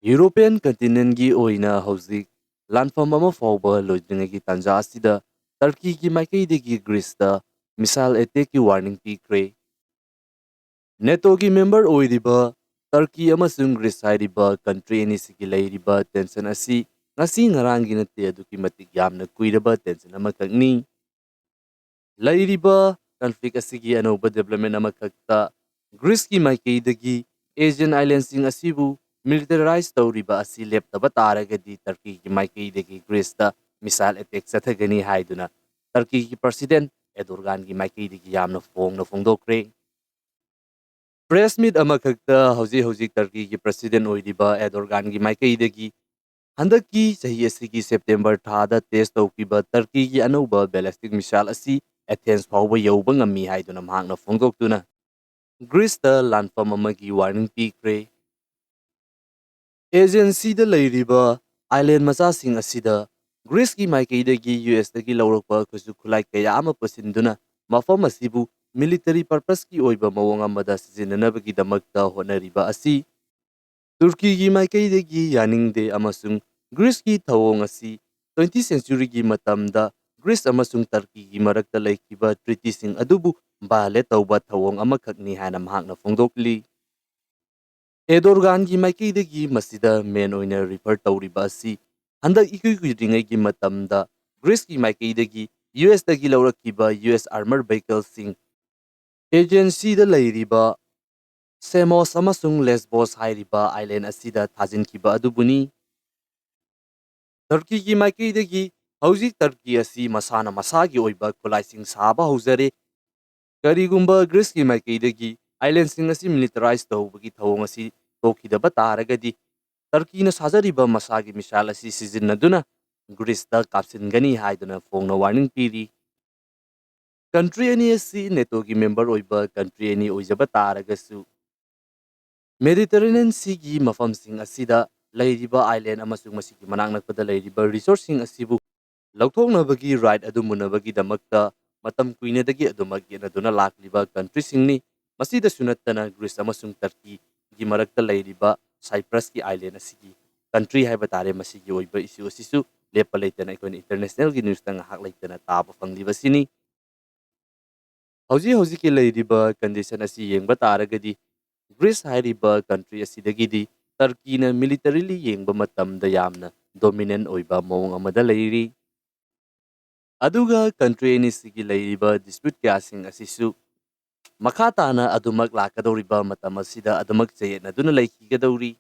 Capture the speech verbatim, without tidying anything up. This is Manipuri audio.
ꯌꯨꯔꯣꯄꯤꯌꯟ ꯀꯟꯇꯤꯅꯦꯟꯒꯤ ꯑꯣꯏꯅ ꯍꯧꯖꯤꯛ ꯂꯥꯟꯐꯝ ꯑꯃ ꯐꯥꯎꯕ ꯂꯣꯏꯗ꯭ꯔꯤꯉꯩꯒꯤ ꯇꯥꯟꯖꯥ ꯑꯁꯤꯗ ꯇꯔꯀꯤꯒꯤ ꯃꯥꯏꯀꯩꯗꯒꯤ ꯒ꯭ꯔꯤꯁꯇ ꯃꯤꯁꯥꯏꯜ ꯑꯦꯇꯦꯛꯀꯤ ꯋꯥꯔꯅꯤꯡ ꯄꯤꯈ꯭ꯔꯦ꯫ ꯅꯦꯇꯣꯒꯤ ꯃꯦꯝꯕꯔ ꯑꯣꯏꯔꯤꯕ ꯇꯔꯀꯤ ꯑꯃꯁꯨꯡ ꯒ꯭ꯔꯤꯁ ꯍꯥꯏꯔꯤꯕ ꯀꯟꯇ꯭ꯔꯤ ꯑꯅꯤꯁꯤꯒꯤ ꯂꯩꯔꯤꯕ ꯇꯦꯟꯁꯟ ꯑꯁꯤ ꯉꯁꯤ ꯉꯔꯥꯡꯒꯤ ꯅꯠꯇꯦ, ꯑꯗꯨꯛꯀꯤ ꯃꯇꯤꯛ ꯌꯥꯝꯅ ꯀꯨꯏꯔꯕ ꯇꯦꯟꯁꯟ ꯑꯃꯈꯛꯅꯤ꯫ ꯂꯩꯔꯤꯕ ꯀꯟꯐ꯭ꯂꯤꯛ ꯑꯁꯤꯒꯤ ꯑꯅꯧꯕ ꯗꯦꯕꯂꯞꯃꯦꯟ ꯑꯃꯈꯛꯇ ꯒ꯭ꯔꯤꯁꯀꯤ ꯃꯥꯏꯀꯩꯗꯒꯤ ꯑꯦꯖꯤꯌꯟ ꯑꯥꯏꯂꯦꯟꯁꯤꯡ ꯑꯁꯤꯕꯨ ꯃꯤꯂꯤꯇꯔꯥꯏꯖ ꯇꯧꯔꯤꯕ ꯑꯁꯤ ꯂꯦꯞꯇꯕ ꯇꯥꯔꯒꯗꯤ ꯇꯔꯀꯤꯒꯤ ꯃꯥꯏꯀꯩꯗꯒꯤ ꯒ꯭ꯔꯤꯁꯇ ꯃꯤꯁꯥꯏꯜ ꯑꯦꯇꯦꯛ ꯆꯠꯊꯒꯅꯤ ꯍꯥꯏꯗꯨꯅ ꯇꯔꯀꯤꯒꯤ ꯄ꯭ꯔꯁꯤꯗꯦꯟ ꯑꯦꯗꯣꯔꯒꯥꯟꯒꯤ ꯃꯥꯏꯀꯩꯗꯒꯤ ꯌꯥꯝꯅ ꯐꯣꯡꯅ ꯐꯣꯡꯗꯣꯛꯈ꯭ꯔꯦ꯫ ꯄ꯭ꯔꯦꯁ ꯃꯤꯠ ꯑꯃꯈꯛꯇ ꯍꯧꯖꯤꯛ ꯍꯧꯖꯤꯛ ꯇꯔꯀꯤꯒꯤ ꯄ꯭ꯔꯁꯤꯗꯦꯟ ꯑꯣꯏꯔꯤꯕ ꯑꯦꯗꯣꯔꯒꯥꯟꯒꯤ ꯃꯥꯏꯀꯩꯗꯒꯤ ꯍꯟꯗꯛꯀꯤ ꯆꯍꯤ ꯑꯁꯤꯒꯤ ꯁꯦꯞꯇꯦꯝꯕꯔ ꯊꯥꯗ ꯇꯦꯁ ꯇꯧꯈꯤꯕ ꯇꯔꯀꯤꯒꯤ ꯑꯅꯧꯕ ꯕꯦꯂꯤꯁꯇꯤꯛ ꯃꯤꯁꯥꯏꯜ ꯑꯁꯤ ꯑꯦꯊꯦꯟꯁ ꯐꯥꯎꯕ ꯌꯧꯕ ꯉꯝꯃꯤ ꯍꯥꯏꯗꯨꯅ ꯃꯍꯥꯛꯅ ꯐꯣꯡꯗꯣꯛꯇꯨꯅ ꯒ꯭ꯔꯤꯁꯇ ꯂꯥꯟꯐꯝ ꯑꯃꯒꯤ ꯋꯥꯔꯅꯤꯡ ꯄꯤꯈ꯭ꯔꯦ꯫ ꯑꯦꯖꯦꯟꯁꯤꯗ ꯂꯩꯔꯤꯕ ꯑꯥꯏꯂꯦꯟ ꯃꯆꯥꯁꯤꯡ ꯑꯁꯤꯗ ꯒ꯭ꯔꯤꯁꯀꯤ ꯃꯥꯏꯀꯩꯗꯒꯤ ꯌꯨ ꯑꯦꯁꯇꯒꯤ ꯂꯧꯔꯛꯄ ꯈꯨꯠꯁꯨ ꯈꯨꯠꯂꯥꯏ ꯀꯌꯥ ꯑꯃ ꯄꯨꯁꯤꯟꯗꯨꯅ ꯃꯐꯝ ꯑꯁꯤꯕꯨ ꯃꯤꯂꯤꯇꯔꯤ ꯄꯔꯄꯁꯀꯤ ꯑꯣꯏꯕ ꯃꯑꯣꯡ ꯑꯃꯗ ꯁꯤꯖꯤꯟꯅꯅꯕꯒꯤꯗꯃꯛꯇ ꯍꯣꯠꯅꯔꯤꯕ ꯑꯁꯤ ꯇꯨꯔꯀꯤꯒꯤ ꯃꯥꯏꯀꯩꯗꯒꯤ ꯌꯥꯅꯤꯡꯗꯦ ꯑꯃꯁꯨꯡ ꯒ꯭ꯔꯤꯁꯀꯤ ꯊꯧꯑꯣꯡ ꯑꯁꯤ ꯇ꯭ꯋꯦꯟꯇꯤ ꯁꯦꯟꯆꯨꯔꯤꯒꯤ ꯃꯇꯝꯗ ꯒ꯭ꯔꯤꯁ ꯑꯃꯁꯨꯡ ꯇꯔꯀꯤꯒꯤ ꯃꯔꯛꯇ ꯂꯩꯈꯤꯕ ꯇ꯭ꯔꯤꯇꯤꯁꯤꯡ ꯑꯗꯨꯕꯨ ꯚꯥꯌꯣꯂꯦꯠ ꯇꯧꯕ ꯊꯧꯑꯣꯡ ꯑꯃꯈꯛꯅꯤ ꯍꯥꯏꯅ ꯃꯍꯥꯛꯅ ꯐꯣꯡꯗꯣꯛꯂꯤ꯫ ꯑꯦꯗꯣꯔꯒꯥꯟꯒꯤ ꯃꯥꯏꯀꯩꯗꯒꯤ ꯃꯁꯤꯗ ꯃꯦꯟ ꯑꯣꯏꯅ ꯔꯤꯐꯔ ꯇꯧꯔꯤꯕ ꯑꯁꯤ ꯍꯟꯗꯛ ꯏꯀꯨꯏ ꯀꯨꯏꯗ꯭ꯔꯤꯉꯩꯒꯤ ꯃꯇꯝꯗ ꯒ꯭ꯔꯤꯁꯀꯤ ꯃꯥꯏꯀꯩꯗꯒꯤ ꯌꯨ ꯑꯦꯁꯇꯒꯤ ꯂꯧꯔꯛꯈꯤꯕ ꯌꯨ ꯑꯦꯁ ꯑꯥꯔꯃꯔ ꯚꯦꯍꯤꯀꯜꯁꯤꯡ ꯑꯦꯖꯦꯟꯁꯤꯗ ꯂꯩꯔꯤꯕ ꯁꯦꯃꯣꯁ ꯑꯃꯁꯨꯡ ꯂꯦꯁꯕꯣꯁ ꯍꯥꯏꯔꯤꯕ ꯑꯥꯏꯂꯦꯟ ꯑꯁꯤꯗ ꯊꯥꯖꯤꯟꯈꯤꯕ ꯑꯗꯨꯕꯨꯅꯤ꯫ ꯇꯔꯀꯤꯒꯤ ꯃꯥꯏꯀꯩꯗꯒꯤ ꯍꯧꯖꯤꯛ ꯇꯔꯀꯤ ꯑꯁꯤ ꯃꯁꯥꯅ ꯃꯁꯥꯒꯤ ꯑꯣꯏꯕ ꯈꯨꯠꯂꯥꯏꯁꯤꯡ ꯁꯥꯕ ꯍꯧꯖꯔꯦ꯫ ꯀꯔꯤꯒꯨꯝꯕ ꯒ꯭ꯔꯤꯁꯀꯤ ꯃꯥꯏꯀꯩꯗꯒꯤ ꯑꯥꯏꯂꯦꯟꯁꯤꯡ ꯑꯁꯤ ꯃꯤꯂꯤꯇꯔꯥꯏꯖ ꯇꯧꯕꯒꯤ ꯊꯧꯑꯣꯡ ꯑꯁꯤ ꯇꯣꯛꯈꯤꯗꯕ ꯇꯥꯔꯒꯗꯤ ꯇꯔꯀꯤꯅ ꯁꯥꯖꯔꯤꯕ ꯃꯁꯥꯒꯤ ꯃꯤꯁꯥꯏꯜ ꯑꯁꯤ ꯁꯤꯖꯤꯟꯅꯗꯨꯅ ꯒ꯭ꯔꯤꯁꯇ ꯀꯥꯞꯁꯤꯟꯒꯅꯤ ꯍꯥꯏꯗꯨꯅ ꯐꯣꯡꯅ ꯋꯥꯔꯅꯤꯡ ꯄꯤꯔꯤ꯫ ꯀꯟꯇ꯭ꯔꯤ ꯑꯅꯤ ꯑꯁꯤ ꯅꯦꯇꯣꯒꯤ ꯃꯦꯝꯕꯔ ꯑꯣꯏꯕ ꯀꯟꯇ꯭ꯔꯤ ꯑꯅꯤ ꯑꯣꯏꯖꯕ ꯇꯥꯔꯒꯁꯨ ꯃꯦꯗꯤꯇꯔꯦꯅꯤꯌꯟ ꯁꯤꯒꯤ ꯃꯐꯝꯁꯤꯡ ꯑꯁꯤꯗ ꯂꯩꯔꯤꯕ ꯑꯥꯏꯂꯦꯟ ꯑꯃꯁꯨꯡ ꯃꯁꯤꯒꯤ ꯃꯅꯥꯛ ꯅꯛꯄꯗ ꯂꯩꯔꯤꯕ ꯔꯤꯁꯣꯔꯁꯁꯤꯡ ꯑꯁꯤꯕꯨ ꯂꯧꯊꯣꯛꯅꯕꯒꯤ ꯔꯥꯏꯠ ꯑꯗꯨ ꯃꯨꯟꯅꯕꯒꯤꯗꯃꯛꯇ ꯃꯇꯝ ꯀꯨꯏꯅꯗꯒꯤ ꯑꯗꯨꯃꯛ ꯌꯦꯠꯅꯗꯨꯅ ꯂꯥꯛꯂꯤꯕ ꯀꯟꯇ꯭ꯔꯤꯁꯤꯡꯅꯤ꯫ ꯃꯁꯤꯗꯁꯨ ꯅꯠꯇꯅ ꯒ꯭ꯔꯤꯁ ꯑꯃꯁꯨꯡ ꯇꯔꯀꯤꯒꯤ ꯃꯔꯛꯇ ꯂꯩꯔꯤꯕ ꯁꯥꯏꯄ꯭ꯔꯁꯀꯤ ꯑꯥꯏꯂꯦꯟ ꯑꯁꯤꯒꯤ ꯀꯟꯇ꯭ꯔꯤ ꯍꯥꯏꯕ ꯇꯥꯔꯦ, ꯃꯁꯤꯒꯤ ꯑꯣꯏꯕ ꯏꯁꯨ ꯑꯁꯤꯁꯨ ꯂꯦꯞꯄ ꯂꯩꯇꯅ ꯑꯩꯈꯣꯏꯅ ꯏꯟꯇꯔꯅꯦꯁꯅꯦꯜꯒꯤ ꯅ꯭ꯌꯨꯁꯇ ꯉꯥꯏꯍꯥꯛ ꯂꯩꯇꯅ ꯇꯥꯕ ꯐꯪꯂꯤꯕꯁꯤꯅꯤ꯫ ꯍꯧꯖꯤꯛ ꯍꯧꯖꯤꯛꯀꯤ ꯂꯩꯔꯤꯕ ꯀꯟꯗꯤꯁꯟ ꯑꯁꯤ ꯌꯦꯡꯕ ꯇꯥꯔꯒꯗꯤ, ꯒ꯭ꯔꯤꯁ ꯍꯥꯏꯔꯤꯕ ꯀꯟꯇ꯭ꯔꯤ ꯑꯁꯤꯗꯒꯤꯗꯤ ꯇꯔꯀꯤꯅ ꯃꯤꯂꯤꯇꯔꯤꯂꯤ ꯌꯦꯡꯕ ꯃꯇꯝꯗ ꯌꯥꯝꯅ ꯗꯣꯃꯤꯅꯦꯟ ꯑꯣꯏꯕ ꯃꯑꯣꯡ ꯑꯃꯗ ꯂꯩꯔꯤ꯫ ꯑꯗꯨꯒ ꯀꯟꯇ꯭ꯔꯤ ꯑꯅꯤꯁꯤꯒꯤ ꯂꯩꯔꯤꯕ ꯗꯤꯁꯄ꯭ꯌꯨꯠ ꯀꯌꯥꯁꯤꯡ ꯑꯁꯤꯁꯨ ꯃꯈꯥ ꯇꯥꯅ ꯑꯗꯨꯃꯛ ꯂꯥꯛꯀꯗꯧꯔꯤꯕ ꯃꯇꯝ ꯑꯁꯤꯗ ꯑꯗꯨꯃꯛ ꯆꯌꯦꯠꯅꯗꯨꯅ ꯂꯩꯈꯤꯒꯗꯧꯔꯤ꯫